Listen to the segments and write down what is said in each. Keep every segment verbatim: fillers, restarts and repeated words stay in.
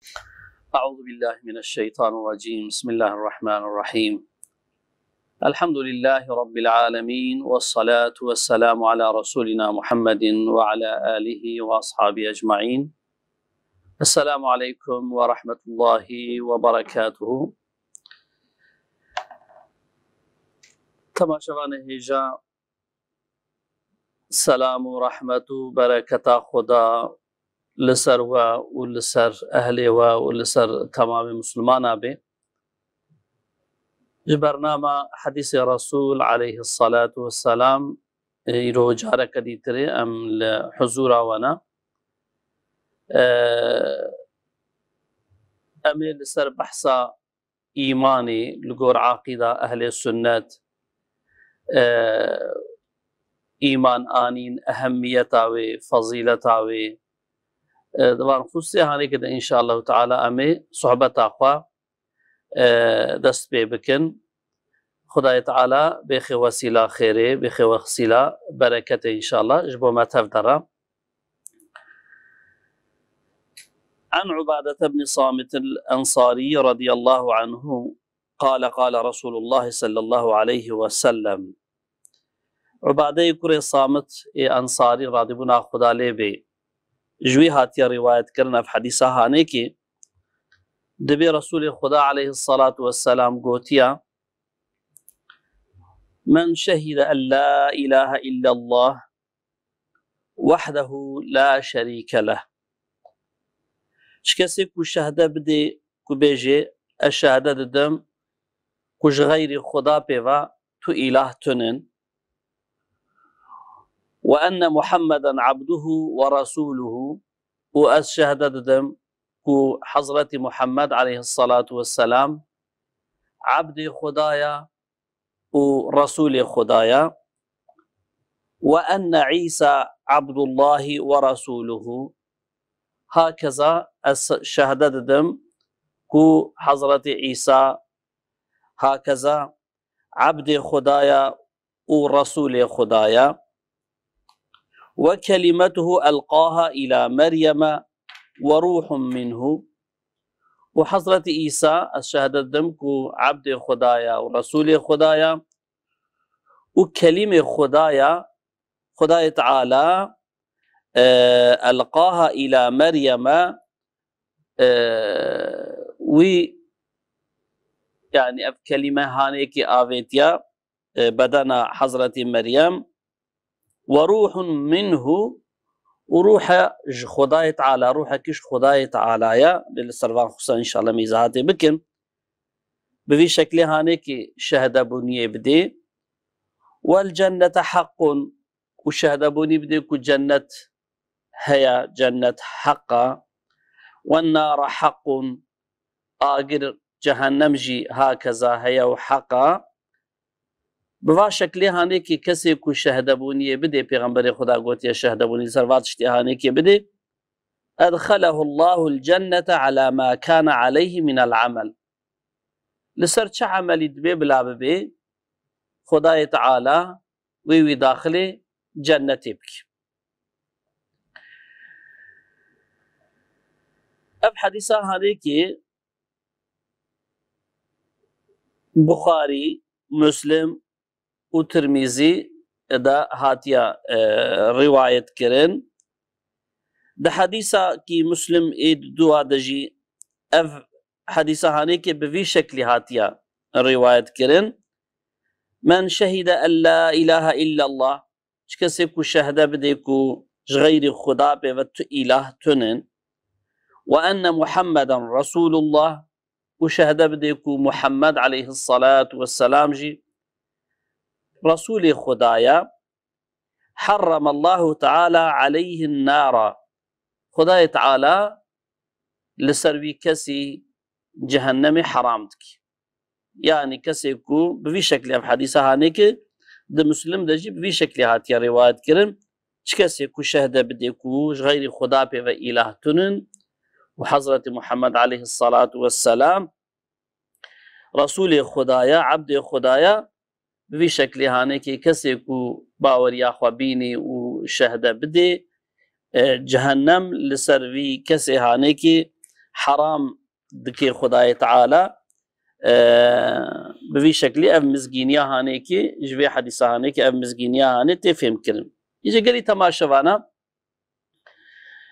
أعوذ بالله من الشيطان الرجيم. بسم الله الرحمن الرحيم. الحمد لله رب العالمين، والصلاة والسلام على رسولنا محمد وعلى آله وأصحابه أجمعين. السلام عليكم ورحمة الله وبركاته. Temaşevanê hêja, selam û rehmet û bereketa Xuda li ser we û li ser ehlê we û li ser temamê Mislimana be. Ji bernama Hedîsê Resûl aleyhissalatu vesselam, îro careke dîtirê em li huzûra we ne. Em ê li ser behsa îmanê li gor aqîda ehlê sunnet, e, îman anîn, ehemmiyeta wê, fezîleta wê, e, di van xûsê hanê ke de înşallahu teala em ê sohbeta xwe, e, dest pê bikin. Xwedayê Teala bêxê wesîla xêrê, bêxê wesîla bereketê înşallah ji bo me tev de re. عن عبادة بن صامت الأنصاري رضي الله عنه قال: قال رسول الله صلى الله عليه وسلم. Ubadeyê kurê Samit ê Ensarî, radîbûna Xuda lê bê, ji wî hatiye rîwayet kirin ev hedîsa hanê ki, dibê Resûlê Xuda aleyhissalatu vesselam gotiya: من شهد أن لا إله إلا الله وحده لا شريك له. Ji kesê ku şehde bidê, ku bêjê: Ez şehde didim ku ji xeyrî Xuda pê ve tu îlah tunin. وأن محمدا عبده ورسوله. Û ez şehde didim ku Hezretî Muhammed aleyhissalatu vesselam ebdê Xuda ya û Resûlê Xuda ya. وأن عيسى عبد الله ورسوله. Hakeza ez şehde didim ku Hezretî Îsa hakeza ebdê Xuda ya û Resûlê Xuda ya. وكلمته ألقاها إلى مريم وروح منه. Û Hezretî Îsa, ez şehde didim ku ebdê Xuda ya û Resûlê Xuda ya û kelîmê Xuda ya, Xudayê Teala, e, ألقاها إلى مريم, e, wî, yani ev kelîme hanekî avêtiya, e, bedena Hezretî Meryem, وروح منه, û ruhe ji Xudayê Teala, ruhekî ji Xudayê Teala ye, lê li ser van xûsa înşallah em îzahatê bikin. Bi vî şeklê hanekî şehedebûniyê bidê. والجنة حق, û şehedebûnî bidê ku cennet heye, cennet heq e. والنار حق, agir, cehennem jî hakeza heye û heq e. Bi va şeklê hanekî kesê ku şehedebûniyê bidê, Pêxemberê Xuda gotiye şehedebûnî li ser va tiştê hanekê bidê, أدخله الله الجنة على ما كان عليه من العمل. Li ser çi emelî dibê bila bibê, Xwedayê Teala wê wî daxilê cennetê bike. Ev hedîsa hanekê Buxarî, Muslim û Tirmîzî de hatiye, e, rîwayet kirin. Di hedîsa kî Muslim ê di dua de jî ev hedîsa hanekê bi vî şeklî hatiye rîwayet kirin. Men şehîde en la îlahe îllallah, çi kesê ku şehde bidê ku ji xeyrî Xuda pê ve tu îlah tunin, we enne Muhammeden Resûlullah, û şehde bidê ku Muhammed aleyhissalatu vesselam jî Resûlê Xuda ye, harramallahu teala aleyhin nara. Xudayê Teala li ser wî kesî cehennemê heram dikî. Yanî kesê ku bi vî şeklê ev hedîsa hanê ki, di Muslim de jî bi vî şeklê hatiye rîwayet kirin. Çi kesê ku şehde bidê ku ji xeyrî Xuda pê ve îlah tunin û Hezretî Muhammed aleyhissalatu vesselam Resûlê Xuda ye, ebdê Xuda ye, bi vî şeklê hanekê kesê ku baweriya xwe bînî û şehde bidê, e, cehennem li ser vî kesê hanekê heram dike Xwedayê Teala. E, bi vî şeklî ev mizgîniya hanêkê, ji vê hedîsa hanêkê ev mizgîniya hanê tê fêhmkirin. Îca gelî temaşevana,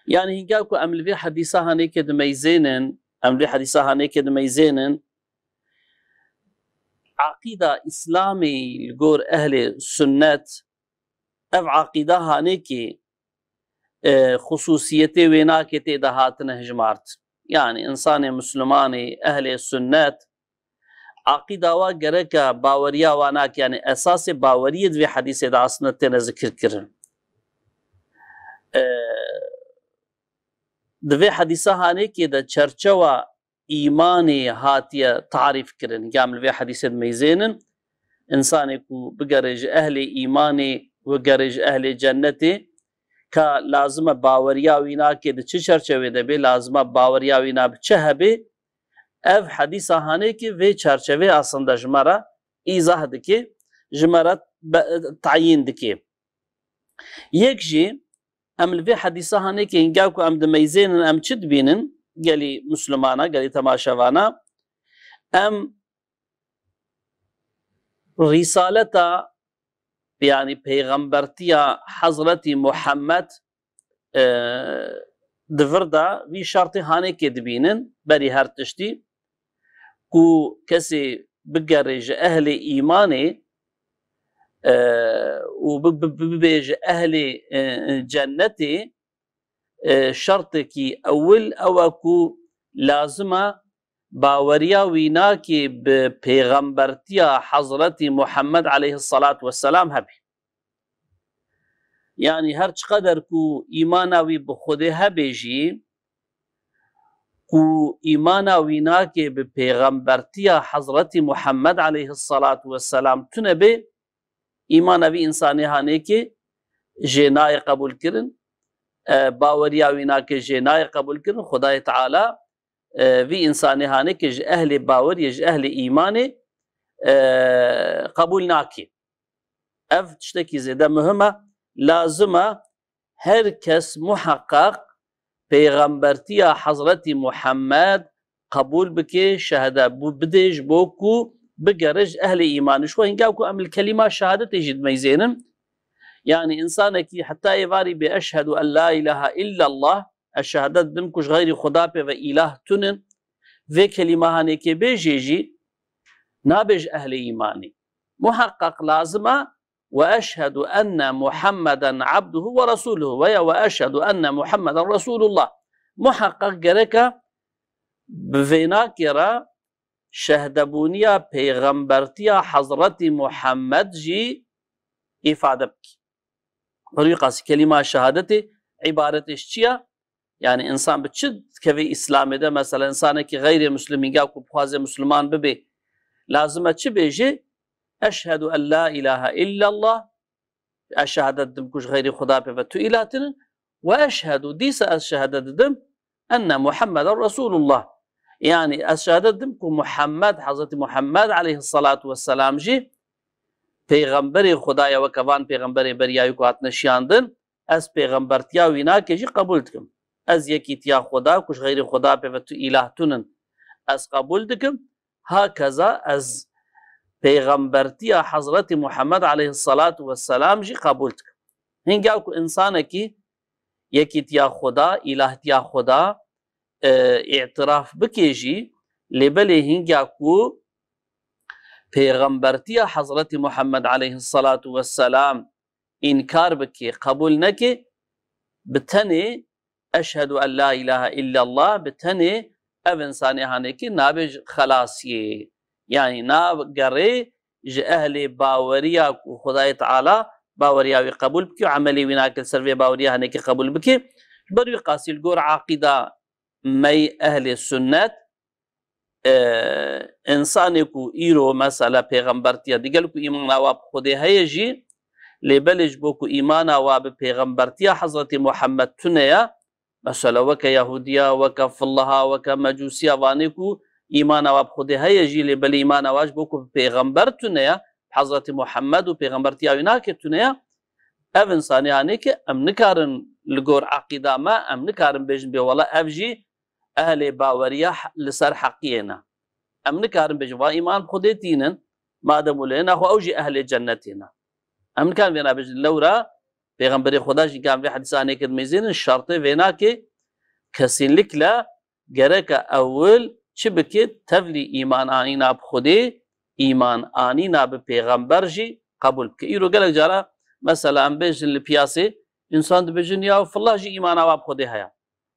yanî hînga ku em li vê hedîsa hanêkê dimeyzênin, em li vê hedîsa hanêkê dimeyzênin, aqîda Îslamê li gor ehlê sunnet, ev aqîda hanêkê, e, xusûsiyetê wê nake tê de hatine hijmart. Yanî însanê Mislimanê, ehlê sunnet, aqîda wa gereke baweriya wa nake, yanî esasê baweriyê di vê hedîsê de aslinde têne zikir kirin. E, di vê hedîsa hanêkê de çerçewa îmanê hatiye tarîf kirin. Hînga em li vê hedîsê dimeyzênin, însanê ku bigere ji ehlê îmanê, bigere ji ehlê cennetê, ka lazim e baweriya wî nake di çi çerçevê de bê, lazim e baweriya wî na bi çi hebe, ev hedîsa hanêkê vê çerçevê aslında ji me re îzah dike, ji me re be-, tayîn dike. Yek jî em li vê hedîsa hanêkê hînga ku em dimeyzênin, em çi dibînin? Gelî Mislimana, gelî temaşevana, em rîsaleta, yanî peyxembertiya Hezretî Muhammed, e, di vir de vî şertê hanêkê dibînin, berî her tiştî, ku kesê bigere ji ehlê îmanê, e, û bi-, bi-, bi-, bibe ji ehlê, e, cennetê, e, şertekî ewil ew e ku lazim e baweriya wî nake bi pêxembertiya Hezretî Muhammed aleyhisselat vesselam hebe. Yanî her çiqeder ku îmana wî bi Xwedê hebe jî, ku îmana wî nake bi pêxembertiya Hezretî Muhammed aleyhisselat vesselam tune be, îmana vî însanê hanêkê jê nayê qebûl kirin, e, baweriya wî nake jê nayê qebûl kirin. Xwedayê Teala, e, vî însanê hanêkê ji ehlê baweriyê, ji ehlê îmanê, e, qebûl nake. Ev tiştekî zêde muhim e. Lazim e her kes muheqeq pêxembertiya Hezretî Muhammed qebûl bike, şehede bû bide ji bo ku bigere ji ehlê îmanê. Ji xwe hînga ku em li kelîma şehadetê jî dimeyzênin. Yanî însanekî heta êvarî bê eşhedu en la ilahe illallah, ez şehadet didim ku ji xeyrî Xuda pê ve îlah tunin, vê kelîma hanêkê bêjê jî nabe ji ehlê îmanê. Muheqeq lazim e "Ve eşhedu enne Muhammeden abduhu ve resuluhu" veya "Ve eşhedu enne Muhammeden Resulullah". Muheqeq gereke bi vênakê re şehdebûniya peyxembertiya Hezretî Muhammed jî îfade bikî. Bi rûyê qasî kelîma şehadetê îbaretê ji çi ye? Yanî însan bi çi dikeve Îslamê de? Mesela însanekî xeyrê Muslim hînga ku bixwaze Musliman bibe, lazim e çi bêje? "Eşhedu en la ilahe illallah", ez şehadet didim ku ji xeyrî Xuda pê ve tu îlah tinin, "ve eşhedu", dîsa ez şehadet didim, "enne Muhammeden Resulullah". Yanî ez şehadet didim ku Muhammed, Hezretî Muhammed aleyhisselatu vesselam jî peyxemberê Xuda ye, weke van peyxemberê beriya wî ku hatine şiyandin, ez pêxembertiya wî nake jî qebûl dikim. Ez yekîtiya Xuda ku ji xeyrî Xuda pê ve tu îlah tunin, ez qebûl dikim. Hakeza ez pêxembertiya Hezretî Muhammed aleyhisselatu vesselam jî qebûl dikim. Hînga ku însanekî yekîtiya Xuda, îlahtiya Xuda, e, îtiraf bike jî, lê belê hînga ku pêxembertiya Hezretî Muhammed aleyhisselatu vesselam înkar bike, qebûl neke, bi tenê "Eşhedu en la ilahe illallah", bi tenê ev însanê hanekî nabe ji xelasiyê. Yanî nagere ji ehlê baweriya ku Xwedayê Teala baweriya wî qebûl bike û emelê wî nake li ser vê baweriya hanekî qebûl bike. Ji ber wî qasî li gor aqîda me yê ehlê sunnet, e, însanê ku îro mesela pêxembertiya, digel ku îmana wa bi Xwedê heye jî, lê belê ji bo ku îmana wa bi pêxembertiya Hezretî Muhammed tune ye, mesela weke Yahûdiya, weke Fillaha, weke Mecûsiya, vanê ku îmana wa bi Xwedê heye jî, lê belê îmana wa ji bo ku bi pêxember tune ye, Hezretî Muhammed û pêxembertiya wî nake tune ye, ev însanê hanê ke em nikarin li gor eqîda me, em nikarin bêjin bê wela ev jî ehlê baweriya he-, li ser heqiyê ne. Em nikarin bêjin, va îman bi Xwedê tînin, madem wilo ye, naxwe ew jî ehlê cennetê ne. Em nikarin vêna bêjin. Lewra Pêxemberê Xweda jî, ka em vê hedîsanê kir mêzênin, şertê vênakê kesinlikle gereke ewil çi bike? Tevlî îman anîna bi Xwedê, îman anîna bi pêxember jî qebûl bike. Îro gelek cara, mesela, em bêjin li piyasê, însan dibêjin, ya fillah jî îmana wa bi Xwedê heye.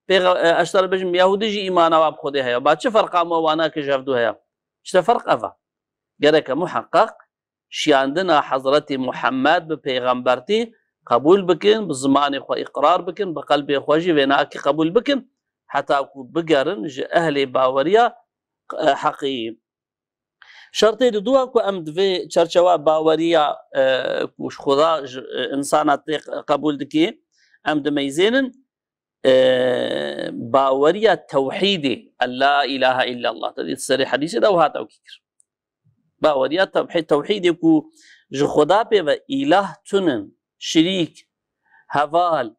Pêxe-, e, ez ji te re bêjim, Yahûdî jî îmana wa bi Xwedê heye. Ba çi ferqa me wana ki ji hevdû heye? Îşte ferq ev e. Gereke muheqqeq şiyandina Hezretî Muhammed bi pêxembertî qebûl bikin, bi zimanê xwe îqrar bikin, bi qelbê xwe jî vênakî qebûl bikin, heta ku bigerin ji ehlê baweriya, e, heqî. Şertê diduwa ku em di vê çerçewa baweriya, e, ku ji Xuda, ji, e, insana tê qebûl dikê, em dimeyzênin, e, baweriya tewhîdê, el la ilahe illallah. Te dî serê hedîsê de wiha tewkî kir. Baweriya tewhî-, tewhîdê ku ji Xuda pê ve îlah tunin, şirîk, heval,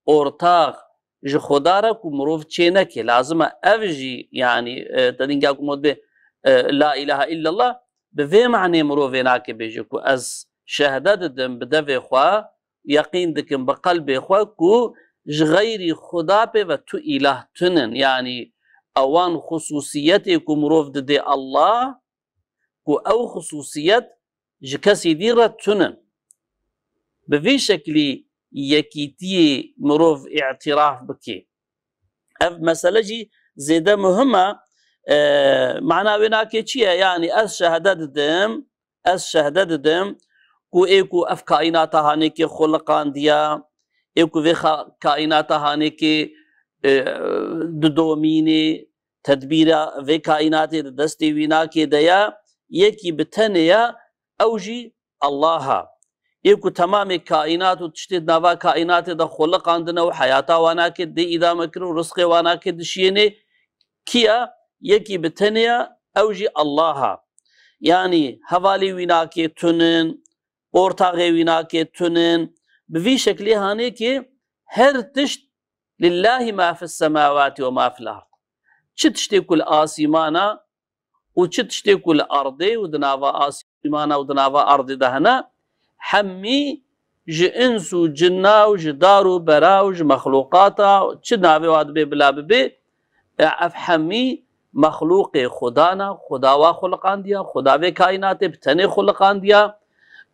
ortax ji Xuda re ku mirov çê neke. Lazim e ev jî, yanî, e, te dînga ku mirov dibê, e, la ilahe illallah, bi vê manê mirov vê nake bêje ku ez şehde didim bi devê xwe, yeqîn dikim bi qelbê xwe ku ji xeyrî Xuda pê ve tu îlah tunin. Yanî ewan xusûsiyetê ku mirov didê Allah, ku ew xusûsiyet ji kesî dî re tunin. Bi vî şeklî yekîtiyê mirov îtiraf bike. Ev mesele jî zêde muhim e. E, mana wê nake çi ye? Yanî ez şehede didim, ez şehde didim ku ê ku ev kaînata hanêkê xuliqandiya, ê ku vê xa-, kaînata hanêkê, e, didomînê, tedbîra vê kaînatê di destê wî nake de ye, yekî bi tenê ye, ew jî Allah e. Ê ku temamê kaînat û tiştê di nava kaînatê de xuliqandine û heyata wana ke dê îdame kirin û rizqê wana ke dişiyênê, kî ye? Yekî bi tenê ye, ew jî Allah e. Yanî hevalê wî nake tunin, ortaxê wî nake tunin. Bi vî şeklê hanê ke her tişt lillahi ma fis semawati ve ma fil ard. Çi tiştê ku li asîmana û çi tiştê ku li erdê û di nava asîmana û di nava erdê de hene, hemî ji ins û cinna û ji dar û bera û ji mexlûqata, çi navê wa dibê bila bibê, e, ev hemî mexlûqê Xuda ne, Xuda wa xuliqandiya, Xuda vê kaînatê bi tenê xuliqandiya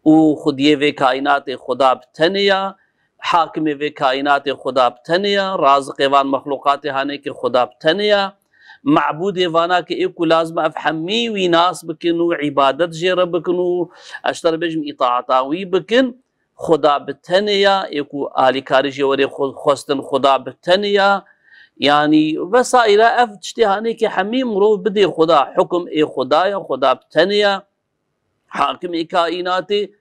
û xwediyê vê kaînatê Xuda bi tenê ya, hakimê vê kaînatê Xuda bi tenê ya, raziqê van mexlûqatê hanê ki Xuda bi tenê ya, mabûdê vana ki ê ku lazim e ev hemî wî nas bikin û îbadet jê re bikin û ez ji te re bêjim îtaeta wî bikin, Xuda bi tenê ya, ê ku alîkarî jê werê xwe-, xwestin Xuda bi tenê ya, yanî vesaîre ev tiştê hanê ki hemî mirov bidê Xuda, hukum ê Xuda ya, Xuda bi tenê ya. Hakimê kaînatê,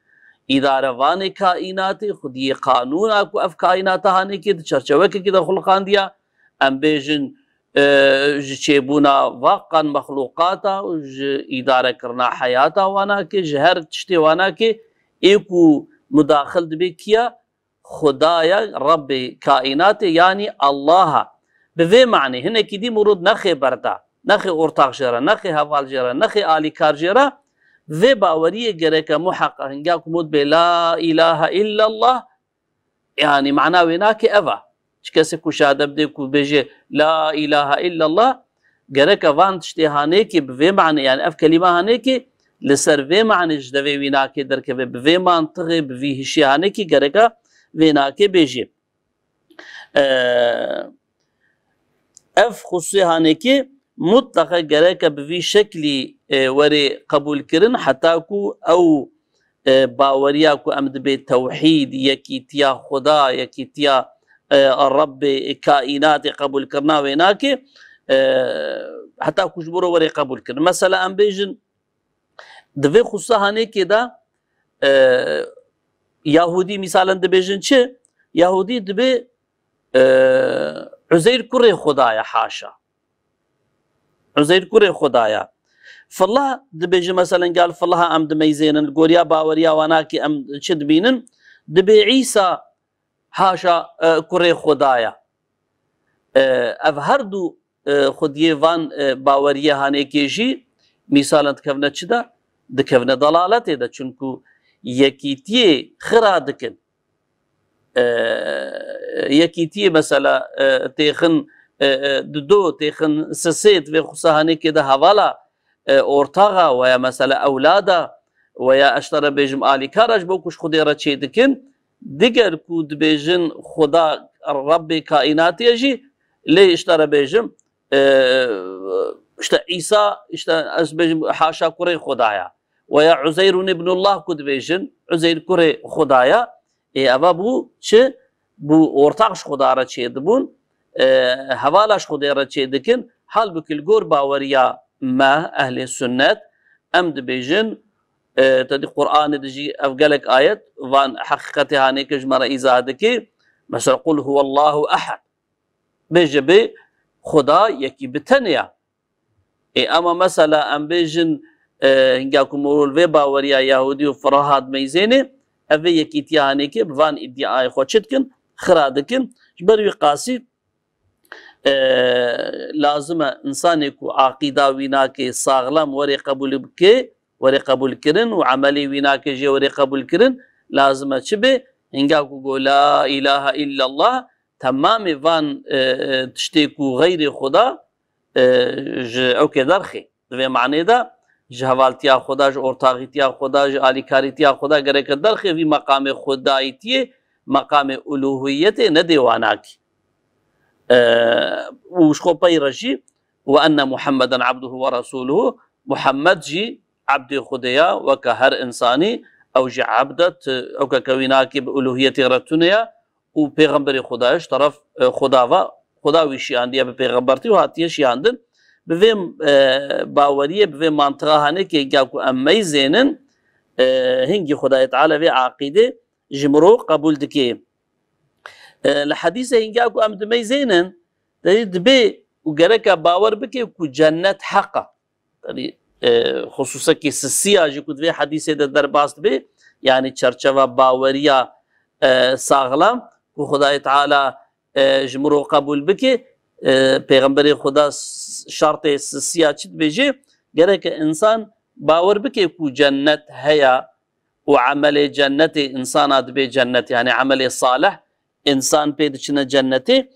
îdarevanê kaînatê, xwediyê qanûna ku ev kaînata hanê kê di çerçevekekê de xuliqandiya, em bêjin, e, ji çêbûna vaqan mexlûqata û ji îdarekirina heyata wana kê, ji her tiştê wana kê, ê ku mudaxil dibe kiya? Xwedaya Rebbê kaînatê, yanî Allah a. Bi vê manê hinekî dî mirov nexê berda, nexê ortax jê re, nexê heval jê re, nexê alîkar jê re, vê baweriyê gereke muheqeq hinga ku mirov dibê la ilahe illallah, yanî mana wê nake ev a. Çi kesê ku şehade bidê ku bêje la ilahe illallah, gereke van tiştê hanêkê bi vê manê, yanî ev kelîme hanêkê li ser vê manê ji devê wî nakê derkeve, bi vê mantixê, bi vî hişê hanêkê gereke vê nakê bêjê. E, ev xusûsê hanêkê mutleqe gereke bi vî şeklî, e, were qebûlkirin, heta ku ew e, baweriya ku em dibê tewhîd, yekîtiya Xuda, yekîtiya, e, Rebbê kaînatê qebûlkirina wê nake, e, heta ku ji bo re were qebûlkirin. Mesela em bêjin, di vê xusa hanêkê de, e, Yahûdî mîsalen dibêjin çi? Yahûdî dibê, e, Uzeyr kurê Xuda ye, haşa. Uzeyr kurê Xuda ya. Filla dibêje, meselen, gel fillaha em dimeyzênin, li goriya baweriya wana ki em çi dibînin? Dibê Îsa haşa, e, kurê Xuda ya. E, ev her du e, xwediyê van, e, baweriyê hanêkê jî mîsalan dikevne çi de? Dikevne dalaletê de. Çunku yekîtiyê xira dikin. E, yekîtiyê mesela, e, têxin, e, e, dido, têxin sisê, divê xusa hanêkê de hevala, e, ortaxa weya mesela ewlada weya ez ji te re bêjim alîkara ji bo ku ji Xwedê re çêdikin, diger ku dibêjin Xuda Rebbê kaînatê ye jî, lê ji te re bêjim, e, işte Îsa, işte ez bêjim haşa kurê Xuda ya. Weya Uzeyrun ibnullah ku dibêjin, Uzeyr kurê Xuda ya. Ê, eva bû çi? Bû ortax ji Xuda re çêdibûn, e, hevala ji Xwedê re çêdikin. Halbukî li gor baweriya me, ehlê sunnet, em dibêjin, e, te dî Qur'anê de jî ev gelek ayet van heqîqetê hanêke ji me re îzah dike. Mesela, "Qul huwallahu ehad." Bêje bê Xuda yekî bi tenê ya. Ê, ama mesela em bêjin, e, hinga ku mirov li vê baweriya Yahûdî û Firahat meyzênê, ev vê yekîtiya hanêkê bi van îdiayê xwe çi dikin? Xira dikin. Ji ber wî qasî, e, lazim e însanê ku aqîda wî nake saxlem were qebûl bike, were qebûlkirin û emelê wî nake jê were qebûlkirin, lazim e çi bê? Hinga ku go la îlahe îllallah, temamê van, e, e, tiştê ku xeyrê Xuda, e, ji ewkê derxê. Di vê manê de ji hevaltiya Xuda, ji ortaxîtiya Xuda, ji alîkarîtiya Xuda gereke derxê vî meqamê xudayîtiyê, meqamê uluhiyetê nedê wanakî. E, û ji xwe pey re jî, "Ve enne Muhammeden abduhu ve rasuluhu", Muhammed jî ebdê Xwedê ya, weke her insanî, ew jî ebd e, ti-, ewkeke wî nakê bi uluhiyetê re tune ye, û pêxemberê Xuda ye, ji teref, e, Xuda ve, Xuda wî şiyandiye bi pêxembertî û hatiye şiyandin. Bi vê, e, baweriyê, bi vê mantiqa hanekê, hinga ku em meyzênin, e, hingî Xudayê Teala vê aqîdê ji mirov qebûl dike. E, li hedîsê hinga ku em dimeyzênin, te dî dibê û gereke bawer bike ku cennet heq e. Yanî, e, xusûsekî sisiya jî ku di vê hedîsê de derbas dibe, yanî çerçeva baweriya, e, saxlam ku Xwedayê Teala, e, ji mirov qebûl bike, e, Pêxemberê Xuda s-, şertê sisiya çi dibêje? Gereke însan bawer bike ku cennet heye û emelê cennetê însana dibe cennet, yanî emelê salih, însan pê diçine cennetê.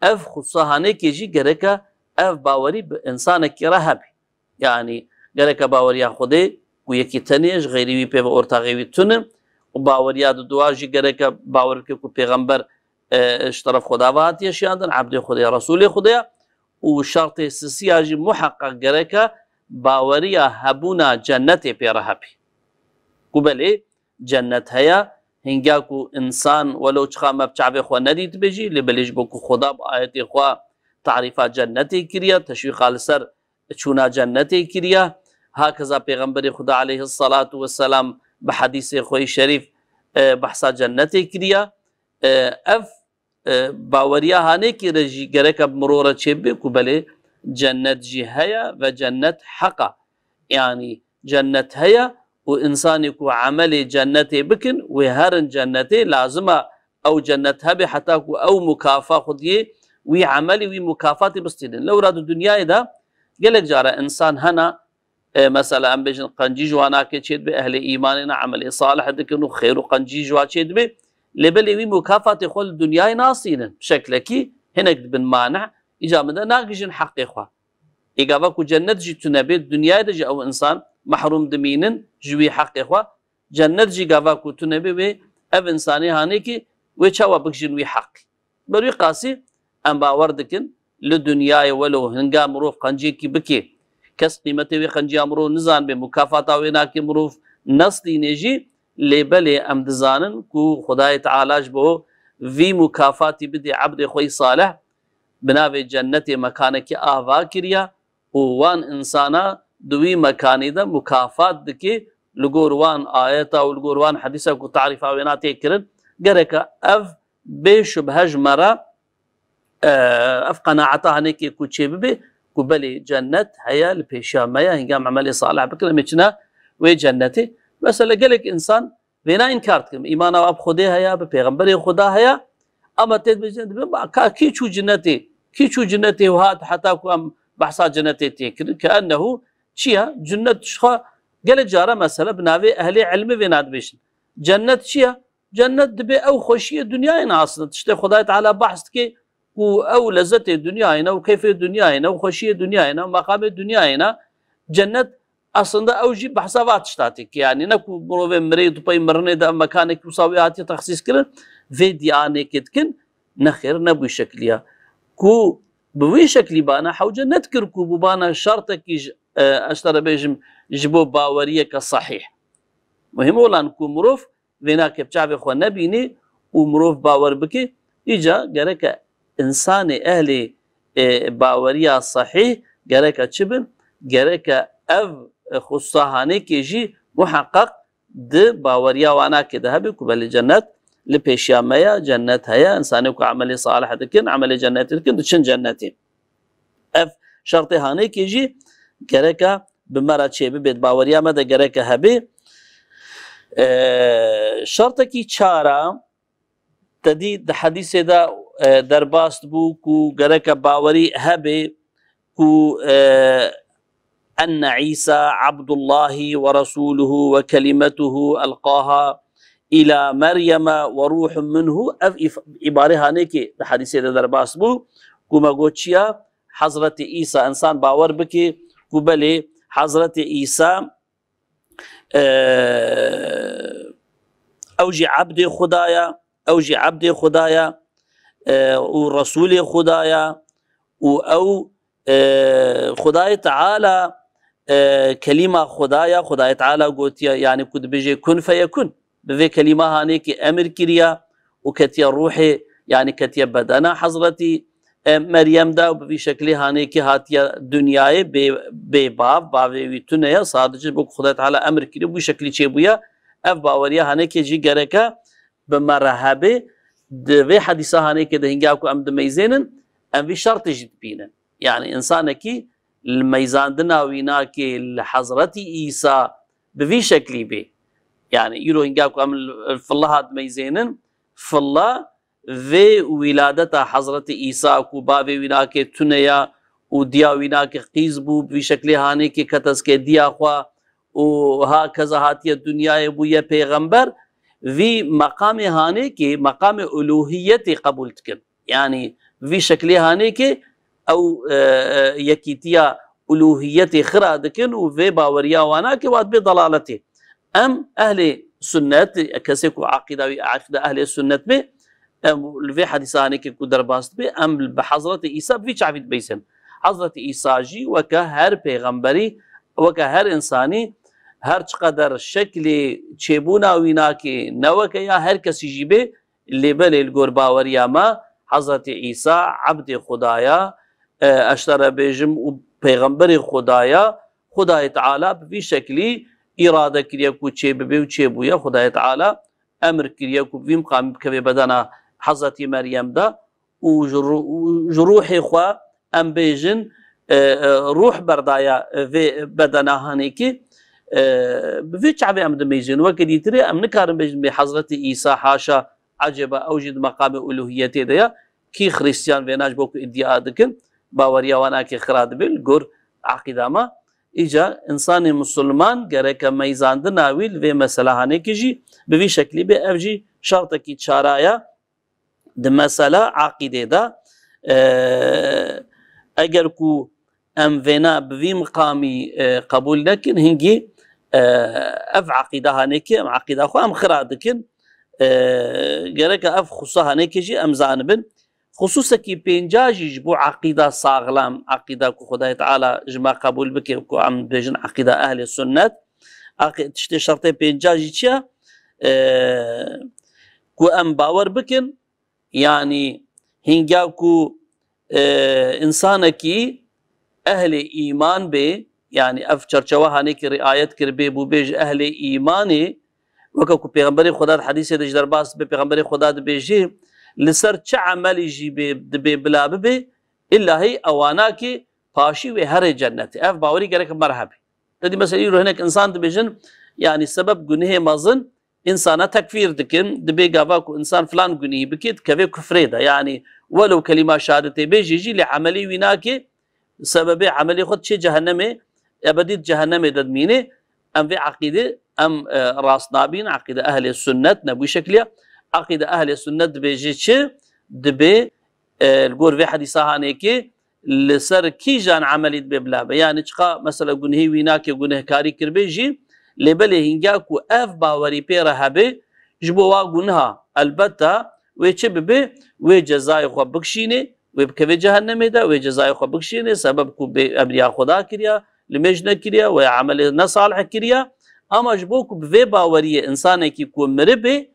Ev xusa hanekê jî gereke ev bawerî bi însanekî re hebe. Yanî gereke baweriya Xwedê ku yekî tenê ye, ji xeyrî wî pê ve ortaxê wî tune û baweriya diduwa jî gereke bawer bike ku pêxember, e, ji teref Xweda ve hatiye şiyandin, ebdê Xwedê ye, Resûlê Xwedê ye û şertê sisiya jî muheqeq gereke baweriya hebûna cennetê pê re hebe. Ku belê cennet heye, hinga ku însan welo çiqa me bi çavê xwe nedîtibe jî, lê belê ji bo ku Xweda bi ayetê xwe tarîfa cennetê kiriye, teşwîqa li ser çûna cennetê kiriye. Hakeza Pêxemberê Xuda aleyhisselatu vesselam bi hedîsê xwe yî şerîf, e, behsa cennetê kiriye. E, ev, e, baweriya hanekî re jî gereke bi mirov re çêbibe ku belê cennet jî heye ve cennet heq e. Yanî cennet heye û însanê ku emelê cennetê bikin, wê herin cennetê, lazim e ew cennet hebe heta ku ew mukafa xwediyê wî emelî, wî mukafatê bistînin. Lewra di dinyayê de gelek cara însan hene, e, mesela em bêjin qencî ji wan nake çêdibe, ehlê îmanê ne, emelê salih dikin û xêr û qencî ji wan çêdibe. Lê belê wî mukafatê xwe li dinyayê nastînin. Şeklekî hinek dibin mane, îca min de nagihîjin heqê xwe. Ê gava ku cennet jî tune bê, dinyayê de jî ew însan mehrûm dimînin ji wî heqê xwe. Cennet jî gava ku tune bê, wê ev însanê hanê ki wê çawa bikijin wî heq. Ber wî qasî em bawer dikin, li dinyayê welo hinga mirov qenciyekî bike, kes qîmetê wê qenciya mirov nizanibê, mukafata wê nake mirov nestînê jî, lê belê em dizanin ku Xwedayê Teala ji bo vî mukafatî bidê ebdê xwe yî salih, bi navê cennetê mekanekî ava kiriye û wan însana di wî mekanî de mukafat dike, li gor wan ayeta û li gor wan hedîsa ku tarîfa wêna tê kirin, gereke ev bê şubhe ji me re, e, ev qenaeta hanekê ku çêbibe, ku belê cennet heye li pêşiya me ye, hingam emelê salih bikin, em ê çine wê cennetê. Mesela gelek însan vêna înkar dikin. Îmana wan bi Xwedê heye, bi pêxemberê Xuda heye, ama tê dibêjin, dibê, ma ka kî çû cinnetê? Kî çû cinnetê û hat heta ku em behsa cinnetê tê kirin? Ke ennehu çi ye? Cinnet ji xwe gelek cara mesela bi navê ehlê ilmê vêna dibêjin. Cennet çi ye? Cennet dibê ew xweşiyê dinyayê ne aslında. Tiştê Xwedayê Teala behs dike ku ew lezzetê dinyayê ne û keyfê dinyayê ne û xweşiyê dinyayê ne û meqamê dinyayê ne. Cennet aslında ew jî behsa va tişta tê. Yanî ne ku mirovê mirê di pey mirinê de ev mekanekî wisa wê hatiye texsîs kirin, vê diyanekê dikin, nexêr ne bi wî şekilî ye. Ku bi wî şekilî bana hewce nedikir ku bûbana şertekî ji, e, ez te re bêjim, ji bo baweriyeke sehîh. Muhim olan ku mirov vêna ke bi çavê xwe nebînî û mirov bawer bike, îca gereke însanê ehlê, e, baweriya sehîh gereke çi bin? Gereke ev, e, xususa hanekê jî muheqeq di baweriya wanakê de hebe ku belê cennet li pêşiya me ye, cennet heye, însanê ku emelê salih dikin, emelê cennetê dikin, diçin cennetê. Ev şertê hanekê jî gereke bi me re çêbibe, di baweriya me de gereke hebe. E, şertekî çara, te dî di hedîsê de, e, derbas bû ku gereke bawerî hebe ku, e, enne Îsa Abdullahi ve Resuluhu ve kelimetuhu elqaha ila Meryeme ve ruhun minhu. Ev îf-, îbarê hanekê di hedîsê de derbas bû ku me got çi ya? Hezretî Îsa, însan bawer bike ku belê Hezretî Îsa, e, ew jî ebdê Xuda ya, ew jî ebdê Xuda ya, e, û Resûlê Xuda ya û ew, e, Xudayê Teala, e, kelîma Xuda ya, Xudayê Teala gotiye, yanî ku dibêje kun feyekun. Bi vê kelîma hanekê emir kiriya û ketiye ruhê, yanî ketiye bedena Hezretî, e, Meryem de û bi vî şeklî hanekê hatiye dinyayê bê, bê bav, bavê wî tune ye, sadece bo ku Xwedê Teala emir kiriye, bi wî şeklî çêbûye. Ev baweriya hanekê jî gereke bi me re hebe. Di vê hedîsa hanekê de hingê ku em dimeyzênin, em vî şertê jî dibînin. Yanî însanekî li meyzandina wînakê li Hezretî Îsa bi vî şeklî bê. Yanî îro hingê ku em li, li filla hat dimeyzênin, filla vê wîladeta Hezretî Îsa ku bavê wînakê tune ya û diya wînakê qîz bû, bi vî şeklê hanekê kete zikê diya xwe û ha keza hatiye dinyayê bûye pêxember, vî meqamê hanekê, meqamê uluhiyetê qebûl dikin. Yanî vî şeklê hanekê ew, e, e, yekîtiya uluhiyetê xira dikin û vê baweriya wana ke wa dibê dalaletê. Em ehlê sunnet, kesê ku aqîda wî aqîda ehlê sunnet bê, em li vê hedîsa hanekê ku derbas dibe, em bi Hezretî Îsa bi vî çavî dibeysin. Hezretî Îsa jî weke her pêxemberî, weke her însanî, her çiqeder şeklê çêbûna wînakê ne weke ya her kesî jî bê, lê belê li gor baweriya me Hezretî Îsa ebdê Xuda ya, e, ez te re bêjim û pêxemberê Xuda ya, Xudayê Teala bi vî şeklî îrade kiriye ku çêbibe û çêbûye. Xudayê Teala emir kiriye ku bi vî miqamî bikeve bedena Hezretî Meryem de û ji ru-, û ji ruhê xwe em bêjin, e, e, ruh berdaya vê bedena hanekê, e, bi vê çavê em dimeyzin. Weke dîtirê em nikarin bêjin bê Hezretî Îsa haşa, ecêba ew jî di meqamê uluhiyetê de ye. Kî Xristiyan vêna ji bo ku îdia dikin, baweriya wan ake xira dibe li gor aqîda me. Îca însanê misilman gereke meyzandina wî li vê mesela hanekê jî bi vî şeklî bê. Ev jî şertekî çara ye di mesela aqîdê de. E, eger ku em vêna bi vî miqamî, e, qebûl nekin, hingî, e, ev aqîda hanekê, em aqîda xwe em xira dikin. E, gereke ev xusa hanekê jî em zanibin. Xususekî pênca jî ji bo aqîda saxlem, aqîda ku Xwedayê Teala ji me qebûl bike, ku em bêjin aqîda ehlê sunnet. Aqî-, tiştê şertê pênca jî çi ye? E, ku em bawer bikin, yanî hingya ku, e, însanekî ehlê îman bê, yanî ev çerçewe hanekî riayet kiribê, bûbê ji ehlê îmanê, weke ku Pêxemberê Xweda di hedîsê de ji derbas dibe, Pêxemberê Xweda dibêjê, li ser çi emelî jî bê, dibê bila bibê, îllahî ewanakê paşî wê herê cennetê. Ev bawerî gerek me re hebe. Te dî mesela îro hinek însan dibêjin, yanî sebeb gunehê mezin, însana tekfîr dikin, dibê gava ku însan filan gunehî bike, dikeve kufrê de. Yanî Welew kelîma şehadetê bêjî jî, lê emelê wî nake, sebebê emelê xwe diçê cehennemê, ebedî di cehennemê de dimîne. Em vê eqîdê em, e, rast nabîn, eqîde ehlê sunnet ne bi wî şekliya. Eqîde ehlê sunnet dibêje çi? Dibê, e, li gor vê hedîsa hanêkê li ser kîjan emelî dibê bila be. Yanî çiqa mesela gunhê wî nake, gunehkarî kiribê jî, lê belê hînga ku ev bawerî pê re hebe, ji bo wa gunha elbeta wê çi bibe? Wê cezayê xwe bikişînê, wê bikeve cehennemê de, wê cezayê xwe bikişînê, sebeb ku bê emriya Xweda kiriya, limêj nekiriya, wê emelê nesalih kiriya. Ama ji bo ku bi vê baweriyê insanekî ku miribe,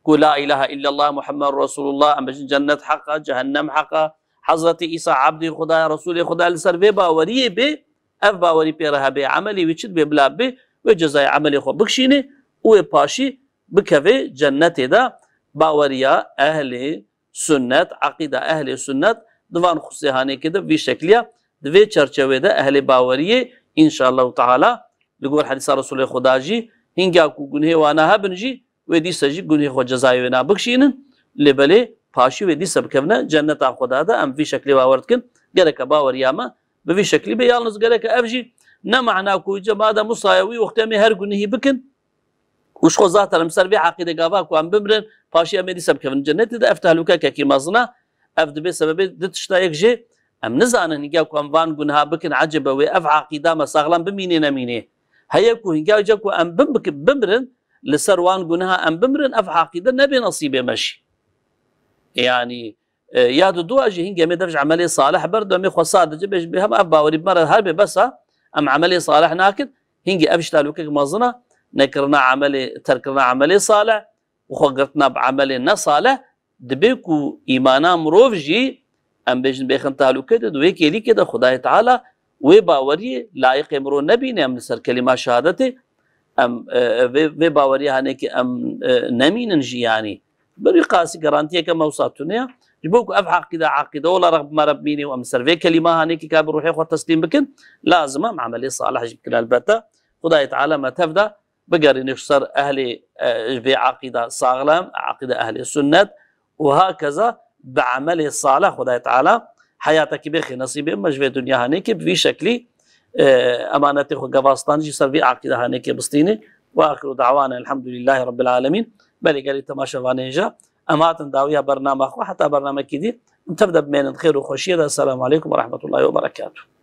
ku la ilahe illallah Muhammed Resulullah, em bêjin cennet heq e, cehennem heq e, Hezretî Îsa ebdê Xweda ye, Resûlê Xweda ye, li ser vê baweriyê bê, ev bawerî pê re hebe, emelê wî çi dibe bila bibe, wê cezayê emelê xwe bikişîne û wê paşî bikeve cennetê de. Baweriya ehlê sunnet, eqîda ehlê sunnet di van xusê hanêkê de vî şekliya, di vê çerçevê de ehlê baweriyê, înşallahu teala, li gor hedîsa Resûlê Xweda jî, hînga ku gunhê wana hebin jî, wê dîsa jî gunhê xwe cezayê wê nabikşînin, lê belê paşî wê dîsa bikevine cenneta Xweda de. Em vî şeklê bawer dikin. Gereke baweriya me bi vî şeklî be. Yalnız gereke ev jî ne mana ku îca madem wisa ye wî wextê em ê her gunehî bikin û ji xwe zaten em ser vê eqîde gava ku em bimrin, paşî em ê dîsa bikevin cennetê de, ev tehlûkekekî mezin e. Ev dibe sebebê di tişta yek jê em nizanin hînga ku em van gunha bikin, ecebe wê ev eqîda me saxlem bimînê nemînê. Heye ku hînga îca ku em bim-, bimrin, li ser wan guneha em bimrin, ev eqîde nebe nesîbê me jî. Yanî, e, ya dudua jî hingê em ê dev ji emelê salih berdemê xwe sadece bêj bê hema ev bawerî bi me re her bê bes e, em emelê salih nakin, hingê ev jî tehlûkek mezin e, nekirina emelê, terkirina emelê salih û xwe girtina bi emelê nesalih, dibe ku îmana mirov jî, em bêjin bêxin tehlûke de, di wê kêlîkê de Xwedayê Teala wê baweriyê layiqê mirov nebîne, em li ser kelîma şehadetê, em, e, vê, vê baweriya hanekî em, e, nemînin jî yanî. Bi wî qasî garantiyeke me wisa tune ye. Ji bo ku ev eqîde, eqîde ola rex bi me re bimîne û em ser vê kelîma hanekî ka bi ruhê xwe teslîm bikin, lazim e em emelê salih jî bikin elbette. Xwedayê Teala me tev de bigerîne ji ser ehlê, e, vê eqîda saxlem, eqîda ehlê sunnet û hakeza bi emelê salih Xwedayê Teala heyatekî bêxê nesîbê me ji vê dinya hanekê bi vî şeklî, e, emanetê xwe gevastan jî ser vî eqîda hanekê bistîne. Ve axiru da'wana elhamdulîllahî Rabbil alemin. Belê gelî temaşevanê hêja em hatin dawiya bernama xwe, heta bernamekî dî em tev de bimênin xêr û xweşiyê de. Esselamu aleykum ve rahmetullahî ve berekatuhu.